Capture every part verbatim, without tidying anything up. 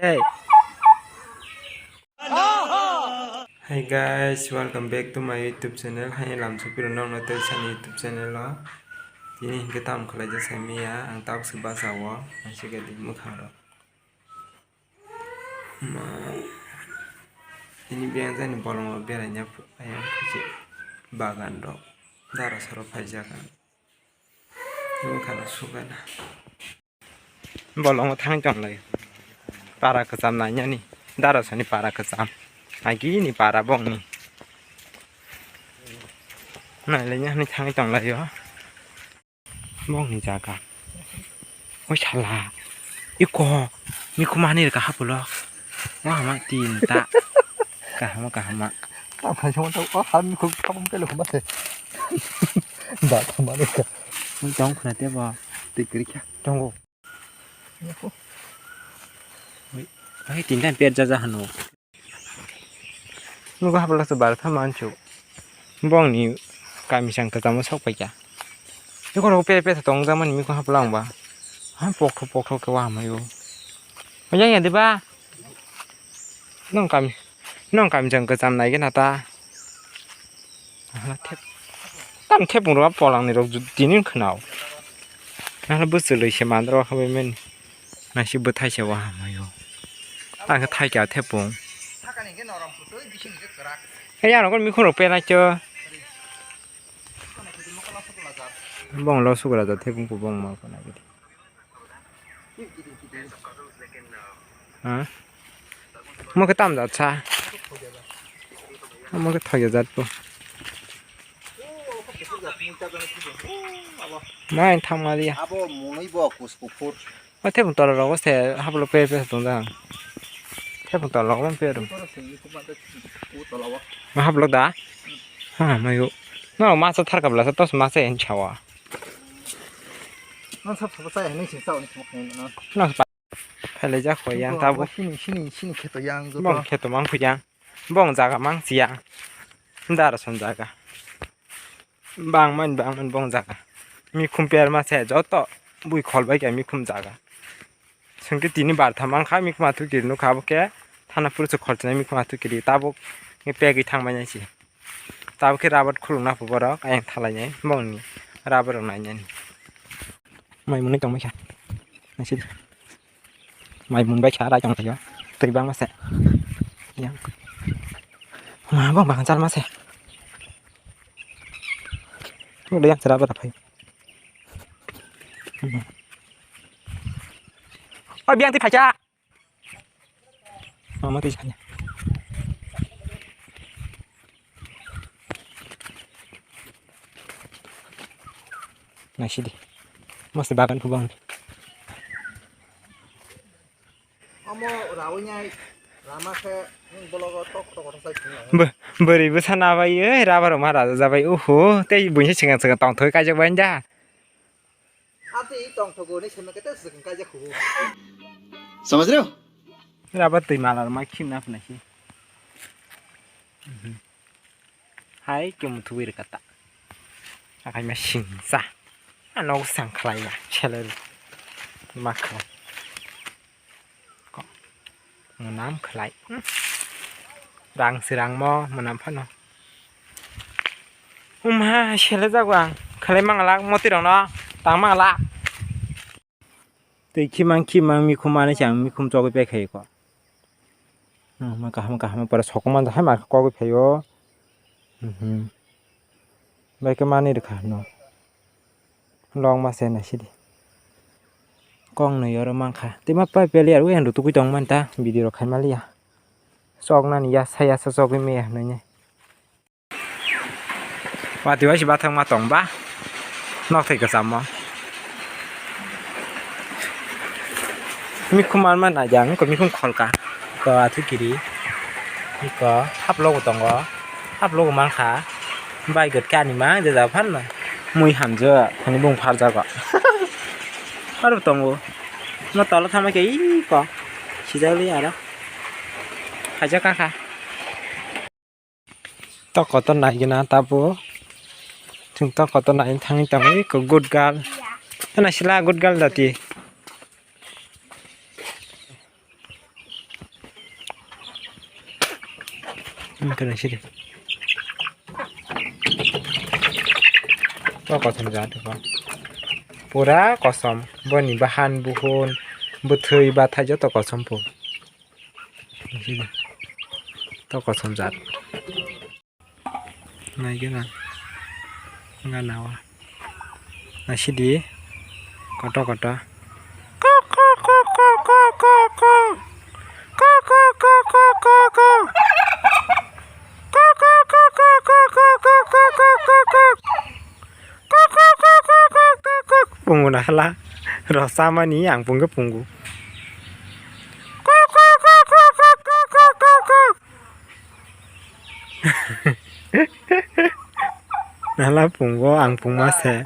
Hey. Hey guys, welcome back to my YouTube channel. Hai lam supiro nokno tei sani YouTube channel o. Tini hinkhe tam khlai jak sai maya, ang tabuk se basa o, ang se gadi mwkhang rok. Ma, ini biyang jani bolong rok berai nya phu-, ayang phuji bagan rok, dara saro phai jak ang. Mwkhang rok sugana. Bolongo thang tong lai. Para kwcham nainani. Darasani para kwcham. Agini para bongni. Nailainani thang tong lai o. Bongni jaga. Oi sala. Iko. Mikhumani rwkha hapulo. Wahama tin ta. Kahama kahama. Tamo khaisa tamo o ha mikhuk tamo pelo khuma se. Ba tamo rwkha. Tong khna tebo. Twi kwrwikha. Tongo. Oi, tinta per jaja hano. Nugo hapla se bar tha manchu. Bongni kami sang kwchamo sok paikha. Eko rok pere pere tong jamani miko hapla ang ba. Ha pokthok pokthok ke wa hamayo. Ojang ya diba? Nong kami, nong kami jang kwcham nai gana ta. Aha, thep-, tam thepung rok polangni rok ju-, tini khwnao. Aha, bwswlwi se mandro khabai mani. Naisi bwthai se wa hamayo. Ang khe thaikha thepung. Ei, ano kon mikhung rok penai cho. Bong lo sukra ja thepung ko bong ma ko na gidi. Ha? Mo khe tam jat sa. Mo khe thok jat po. Mai thang ma dia. Abo mwnwi bo kus kuphur. O thepung tola rogo se haplo pe pe tong jang. Thepung tola rogo pe rum. Ma haplo da. Ha mayo. No masa thar kabla sa tos masa en chawa. Nang sab sabo chaya hinwi sing sao ni sabo khaina no. Nang pa-, phailai jak kho yang tabo. Sini sini sini kheto yang joto. Bong kheto mang phu yang. Bong jaga mang chi yang. Dara son jaga. Bang man bang man bong jaga. Mikhum per ma se joto. Bui khol bai kha mikhum jaga. Sengke tini bartha mankha, mikma thukiri nukha, abo khe thana phuru se khorchinai mikma thukiri, tabuk pegwi thangbai nai se. Tabuk khe rabar khulukna pho borok, ayang thalai nai, bongni rabar rok nai nani. Mai mwnwi tongbai kha, naisidi. Mai mwnbai kha, rai tong thaio, twi bangma se. Yang. Ma bong bang chalma se. Nukle yang se rabar rok phai. O biyang twi phaikha. Mama twi sanya. Naisidi. Masa bagan kubang. Omo rawi nyai lama khe, hmm, bologo tok tok tok sai thung. Bo-, bwrwi bwsa nabai, oi, rabar rok ma raja jabai, uhu, tei buini sikang sikang tongthogwi kaijak bai da. Ati tongthogo ni seme kete sikang kaijak hubu. Samajh rahe ho? Rabar twi mala rok ma khimna phunai se. Mhm. Hai, khe muthubwi rwkha ta. Akai ma singsa. Ano sang khlai ya, chele ma khlai. Ko. Mwnam khlai. Hmm. Rang si rang mo, mwnam phano. Umha, sele jago ang. Khlai manglak, moti rok no. Tang manglak. Tei khimang khimang mikhum manwi se ang mikhum chogwi pekha iko. Hmm, ma kaham kaham pore sokma hai ma kogwi phaio. Mhm. Bai khe manwi rwkha no. Longma se naisidi. Kong nwi oro mankha. Tei ma pai peli aro yang rw tugwi tong manta video rok khai maliya. Choknani ya saya sa chogwi maya hinwi. Watwi waisa bathang ma tong ba. Nok thai kwcham mo. Mikhum man man na jang ko mikhum kholka. Ko athu kiri. Ko haplo bo tongo. Haplo bo mankha. Bai got kani ma je ja phan na. Mui hamjo hani bung phar jago. Aro tongo. Mo tolo thama ke i ko. Sijali aro. Haja kaka. Tok kotor nai gina tabo. Chwng tok kotor nai thangwi tongo eko good girl. Tana sila good girl jati. Wngkha nang sidi. To kosom jat ko. Pura kosom. Boni bahan buhun bwthwi bathai joto kosom po. To kosom jat. Naigena. Nga nawa. Nasidi. Koto koto. Pungu na hala. Rosa mani ang pungu pungu. Nala pungo ang pungma se.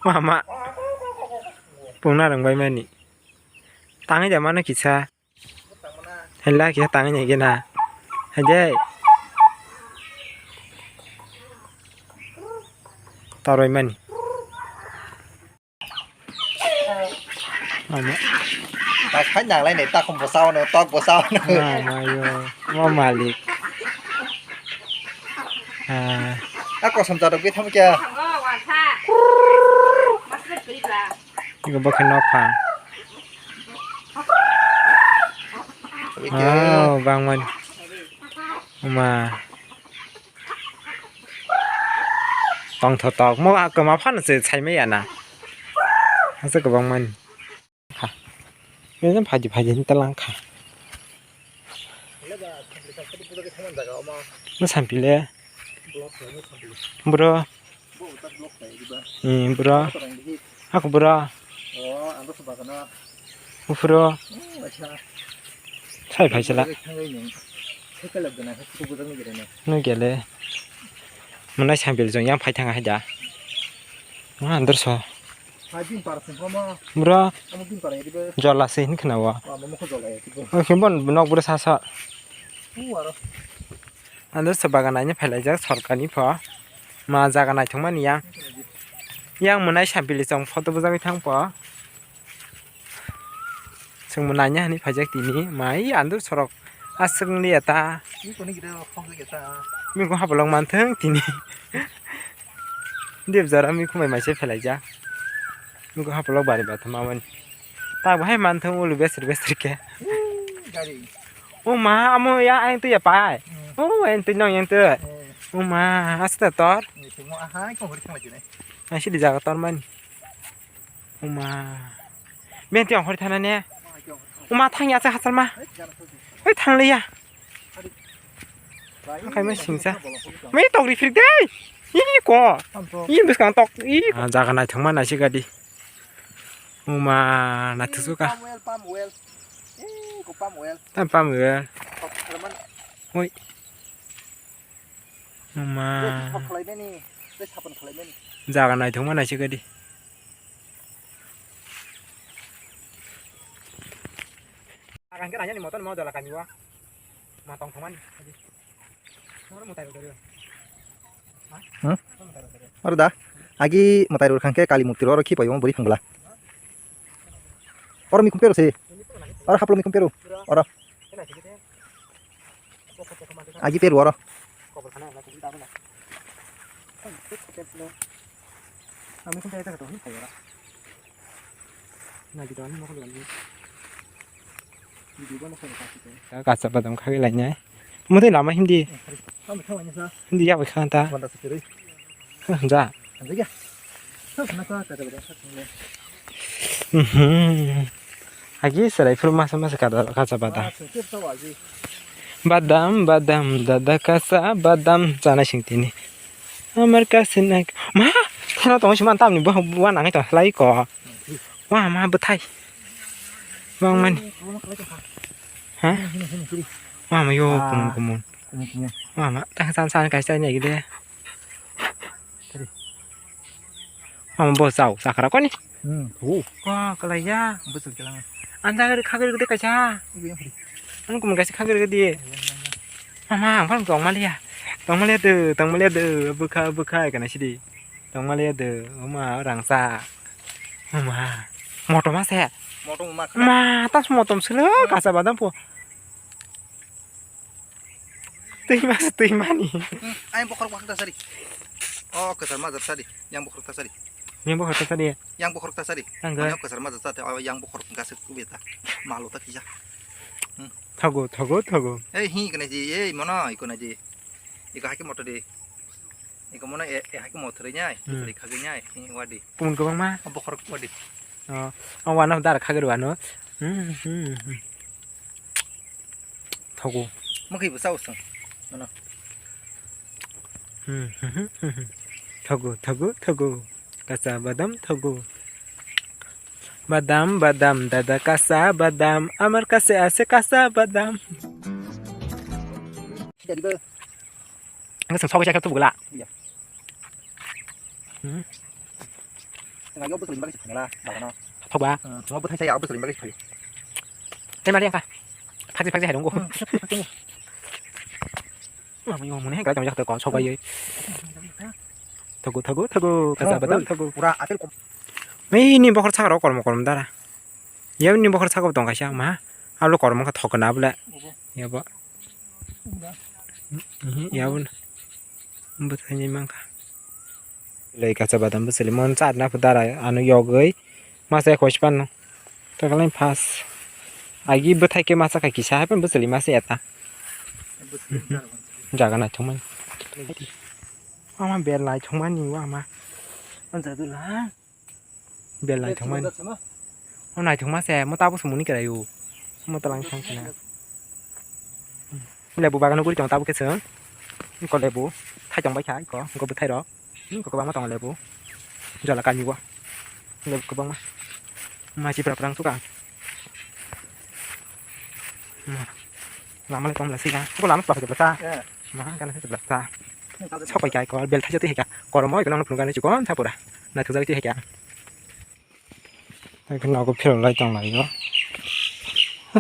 Mama. Pungna rwngbai mani. Tangwi da mano kisa. Hela kisa tangwi nai gena. Hajai. Toroi mani. Mama. Tak khai nang lai nei, takhum bwsao no, tok bwsao no. Mama yo, mo malik. Ah. A kosom jadok bi thamo kya? Iko bakhe nok pha. Oke. Oh, bangman. Ma. Tongthotok mo a kwma phano se saimaya na. Hasa kwbang mani. Ha. Bini phaidi phaidi hinta langkha. Mo sampile. Bro. Ni bro. Aku bro. Ufro. Sai phai sala. Nugele. Manai sambil jong yang phai thang hai da. Ma andar so. Bro. Jola se hin khna wa. Oke bon nok bro sa sa. Andar so bagan aini phai lai jak sorkar ni pho. Ma jaga naithok mani yang. Yang manai sambil jong photo bujagwi thang pho. Chwng bo naina hinwi phaijak tini, mai andur sorok aswk wng liya ta. Mikung hapalok manthwng tini. Debjora mikung bai maise phelaijak. Mikung hapalok bari bathoma mani. Tak bahai manthwng ulu besir besir khe. O ma, amo ya ang twi ya pai. O ang twi nong yang twi. O ma, asta tor. Ang sidi jaga tor mani. Uma. Benti ang hori thana ne. Uma thang ya cha hachal ma. Oi thang le ya. Khai ma singsa. Me tok ri phrik dei. Ini ko. Ini bwskang tok. Ini. Ah, jaga nai thang ma nai si gadi. Uma na thusu ka. Tam pam wel. Oi. Uma. Jaga nai thang ma nai si gadi. Ang khe nanya ni motor mau jala kami wa. Ma tong thangmani. Mau mutai ro. Hmm? Aro da. Agi mutai ro khangke kali murti ro khi payo bori phungla. Oro mi kumpero se. Oro haplo mi kumpero. Oro. Agi peru oro. Kacha badam khagwi lainai. Motwi lama hindi. Hindi ya bai khanta. Ja. Mhm. Agi serai phuru masa masa kada kacha badam. Badam, badam, dada kacha badam chana sing tini. Amar kasin ma, thana tong sima tamni bo wa nangai to lai ko. Wa ma bwthai. Bang mani. Ha? Wa ma yo kumun kumun. Wa ma ta san san kai sai ne gide. Mama bo chao, chakra koni? Hmm, thu. Ko kalai ya. Bwswk jalang. Anda gari khagri gede kaisa. Ang kum kaisa khagri gede. Mama, ang phang tong maliya. Tong maliya de, tong maliya de, bwkha, bwkha kana sidi. Tong maliya de, oma rangsa. Mama. Motom ase. Motom ma. Ma, tas motom sele kasa badam po. Twi mas, twi mani. Hmm, ayang bokhorok bokhorok ta sari. Oh, kwchar majak sari. Yang bokhorok ta sari. Yang bokhorok ta sari. Yang bokhorok ta sari. Ang ga. Yang kwchar majak sari. Oh, yang bokhorok gasa kubeta. Malo ta kisa. Hmm. Thogo, thogo, thogo. Ei, hi kena ji, ei, mono, iko na ji. Iko hake moto de. Iko mono, e, e, hake moto re nyai. Hmm. Iko re khage nyai. Hi wadi. Pun ko bang ma. Oh, bokhorok wadi. Oh, oh, wano dara khage wano. Hmm, hmm, hmm. Thogo. Mokhi bo sao song. Ano. Hmm, hmm, hmm, hmm. Thogo, thogo, thogo. Kasa badam thogo. Badam, badam, dada kasa badam. Amar kase ase kasa badam. Jadi be. Ang sang sogo siya ka tubugla. Iya. Hmm. Tengah yo bwswlwini bagwi se phainala, bagano. Thokba. Hmm, tengah bwthai saya bwswlwini bagwi se phaio. Tei mari angkha. Phakjak phakjak hai rwngo. Hmm. Mani mani hai kala jang jak ko sok bai. Thogo thogo thogo kasa badam thogo. Pura apel kom. Mei ni bokhor sakaro kormo kormo dara. Yabni bokhor sakao tong kaisa ma. Abo kormo kha thokna bole. Yabo. Mhm, yabo. Bwthai ni mankha. Lai kacha badam bwswli mon chat na phu dara ano yogwi masa ekhosh pan no. Takalai phas. Agi bwthai ke masa kai kisa hapen bwswli masa eta. Jaga naithokmani. Ama bel naithokmani o ama. Anjadula. Bel naithokmani. O naithokma se mo tabuk se muni kwrai o. Mo talang thang khna. Lebu bagano guri tong tabuk khe chwng. Ko lebu thai tong bai kha ko, ko bwthai rok. Ko kwbangma tongo lebu. Jala kani o. Lebu kwbangma. Ma chipra prang suka. Lama le tong le sika. Ko lama pa ke bata. Ma kan se bata. Sok pai kai ko bel thaisa twi heka. Kormo ko nang phunukani chukon sa pura. Naithok jagwi twi heka. Nogo phirok lai tong lai o.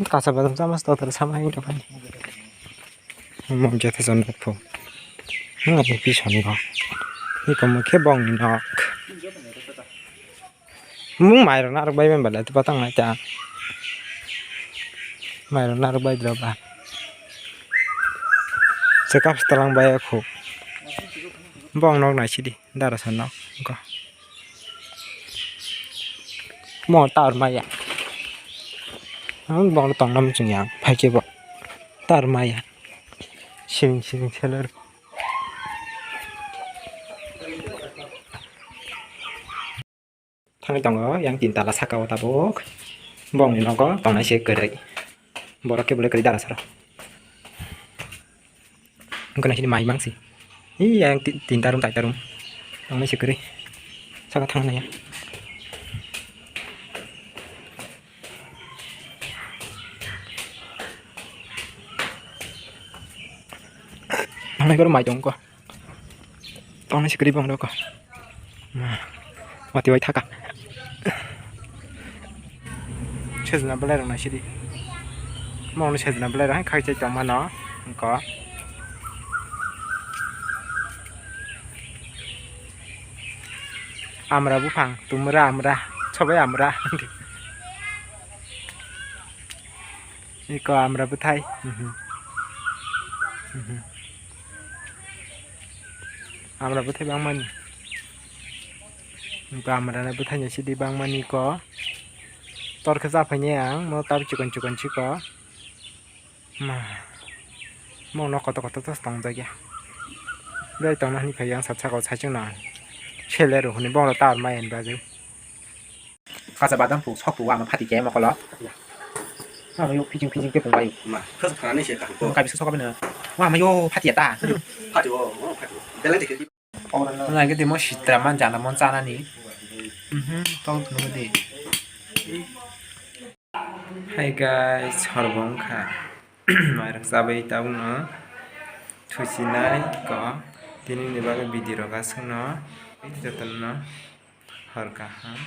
Kasa badam chama sto tar sama hai dokani. Mom jete jon phu. Nang ni pison go. Ni komo khe bong ni nok. Mung mairok narwk bai bai bale tei patang nai ta. Mairok narwk bai dro ba. Chwkap talang bai khu. Bong nok nai sidi dara sa nok. Ko. Mo tar maya. Ang bong tong nam chung yang phai ke bo. Tar maya. Siring siring seler. Thangwi tongo yang tin tala saka o tabuk. Bongni nogo tongnai se kwrwi. Borok khe belai kwrwi dara saro. Wngkha naisini mai mangsi. Ih, yang ti-, tinta room, chaita room. Tongnai se kwrwi. Saka thangna ya. Thangna khe mai tongo. Tongni sikri bong rok. Ma. Mati bai thaka. Sejna belai rok nai sidi. Mo no sejna belai rok hai khai chai tong mano. Ko. Amra buphang, tumra amra, sobai amra. Iko amra bwthai. Mhm. Mhm. Amra bwthai bangmani. Iko amra na bwthai ni sidi bangmani ko. Tor khe japhaini ang, mo tar chikon chikon chiko. Ma. Mo no koto koto to tong jagya. Bel tong na hini phai ang sat saka o saichung na. Sele ro hini bong ro tar mai en bagwi. Kacha badam phu, sok phu, ama phati khe mokolo. Ama yo phijing phijing khe pungbai. Ma, khas khana ni se ka ko. Kai bisa sok abina. Wa ama yo phati ta. Phati o, o phati. Belai de. Nang ke demo sitra man jana mon chana ni. Mhm, tong thung de. Hi guys, hor bong kha. Mairok chabai tabuk no. Thusinai ko. Tini ni bagwi video rok aswk no. Jotono hor kaham.